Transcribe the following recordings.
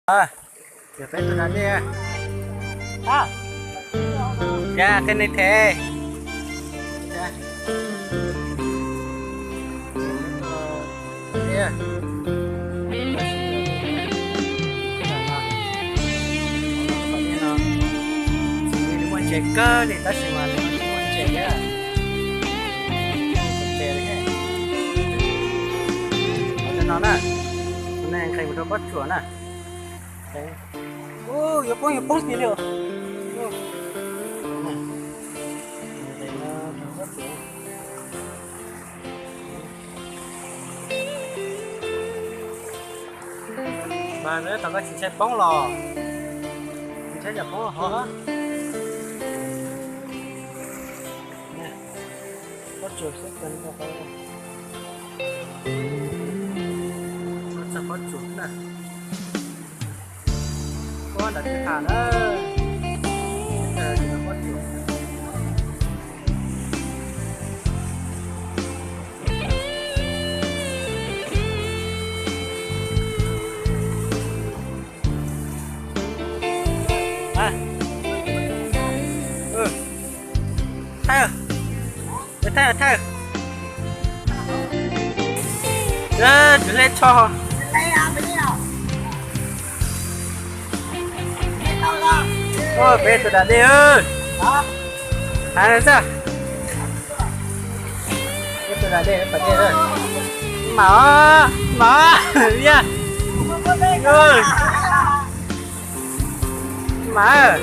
Yog peb tus da dej. Ya qe ne the. Muaj ntses kawg li tab sis mas nws tsis muaj ntses thiab. Ntses li no na, tus no nqes mus rau pob tsuas na. Ub, yuav poob yuav poob tiag li os. Mas thaum koj tsis ntshai poob los, tsis ntshai yam poob hov. Pob tsuas xwb, txog pob tsuas na. Pob nram kwj ha na. Thawj, thawj, thawj. Tsw hleb tsho. Peb tus da dej, hais xwb. Peb tus da dej, pas dej, mam, mam, liaj, mam.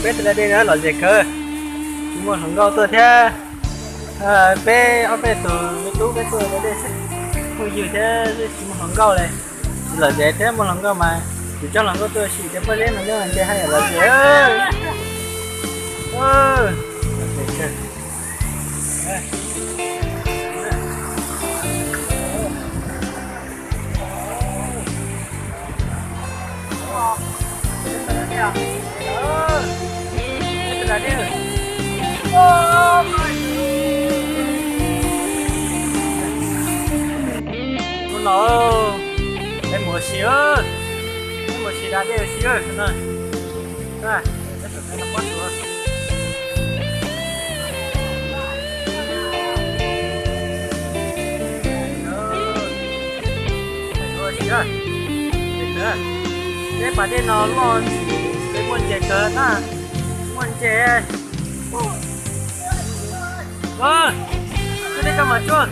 Peb tus da dej lom zem kawg, tsis muaj hluas nkauj tuaj thiab. Peb ob peb tus me tub peb tuaj da dej xwb, phooj ywg thiab tsis muaj hluas nkauj li. Tsis lom zem thiab, muaj hluas nkauj mas tsis coj hluas nkauj tuaj sim tej pob zeb no nyob ntse haj yam lom zem. Hnub no peb mus ua si, peb mus ua si da dej ua si no. Peb pas dej no loj, peb muaj ntses kawg na, muaj ntses. Cuab dej koj mas cuab.